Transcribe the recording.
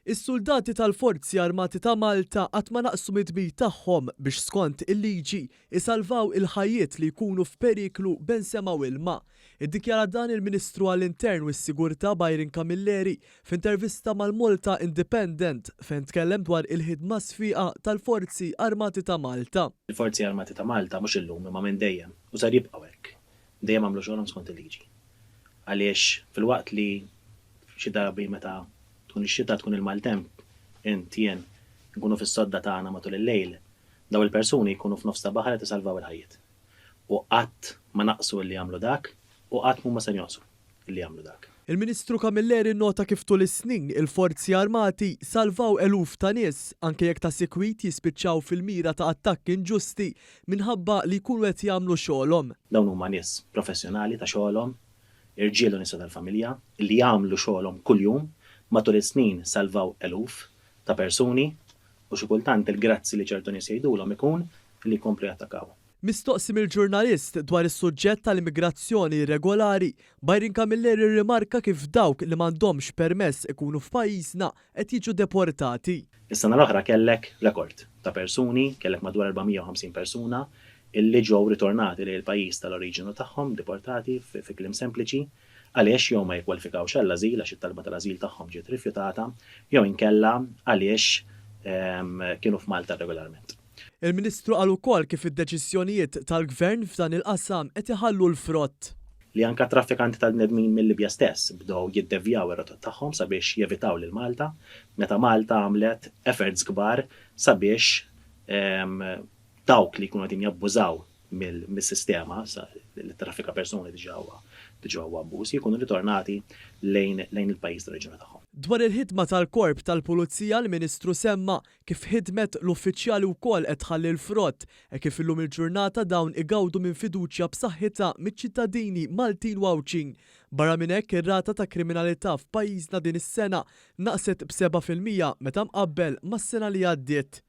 Is-suldati tal-Forzi Armati ta' Malta qatt ma naqsu mid-dmir tagħhom biex skont il-liġi jsalvaw il-ħajjiet li jkunu f'periklu bejn sema u ilma. Iddikjara dan il-Ministru għall-Intern u s-Sigurtà Byron Camilleri f'intervista mal-Malta Independent fejn tkellem dwar il-ħidma sfiqa tal-Forzi Armati ta' Malta. Il-Forzi Armati ta' Malta mhux illum imma minn dejjem, u ser jibqgħu hekk, dejjem għamlu xogħolhom skont il-liġi. Għaliex filwaqt li xi drabi meta tkun ix-xita, tkun il-maltemp, int, jien, nkunu fis-sodda tagħna matul il-lejl, dawn il-persuni jkunu f'nofs ta' baħar qed isalvaw il-ħajjiet. U qatt ma naqsu illi jagħmlu dak u qatt m'huma ser jonqsu illi jagħmlu dak. Il-Ministru Camilleri nnota kif tul is-snin il-Forzi Armati salvaw eluf ta' nies anke jekk ta' sikwit jispiċċaw fil-mira ta' attakki inġusti minħabba li jkunu qed jagħmlu xogħolhom. Dawn huma nies professjonali ta' xogħolhom, irġiel u nisa tal-familja li jagħmlu xogħolhom kuljum, matul is-snin salvaw eluf ta' persuni u xi kultant il-grazzi li ċertu nies jgħidulhom ikun li jkomplu jattakawhom. Mistoqsi mill-ġurnalist dwar is-suġġett tal-immigrazzjoni irregolari, Byron Camilleri rrimarka kif dawk li m'għandhomx permess ikunu f'pajjiżna qed jiġu deportati. Is-sena l-oħra kellek rekord ta' persuni, kellek madwar 450 persuna illi ġew ritornati lejn il-pajjiż tal-oriġinu tagħhom, deportati fi kliem sempliċi, għaliex jew ma jikkwalifikawx għall-ażil għax it-talba tal-ażil tagħhom ġiet rifjutata, jew inkella għaliex kienu f'Malta irregolarment. Il-Ministru qal ukoll kif id-deċiżjonijiet tal-Gvern f'dan il-qasam qed iħallu l-frott. Li anke traffikanti tal-bnedmin mil-Libja stess bdew jiddevjaw ir-rotot tagħhom sabiex jevitaw lil Malta, meta Malta għamlet efforts kbar sabiex dawk li jkunu qegħdin jabbużaw mis-sistema li traffika persuni diġà huwa diġà huwa abbuż, jkunu ritornati lejn lejn il-pajjiż tal-oriġini tagħhom. Dwar il-ħidma tal-Korp tal-Pulizija l-Ministru semma kif ħidmet l-uffiċjali wkoll qed tħalli l-frott hekk kif illum il-ġurnata dawn igawdu minn fiduċja b'saħħitha miċ-ċittadini Maltin u Għawdxin. Barra minn hekk ir-rata ta' kriminalità f'pajjiżna din is-sena naqset b'7% meta mqabbel mas-sena li għaddiet.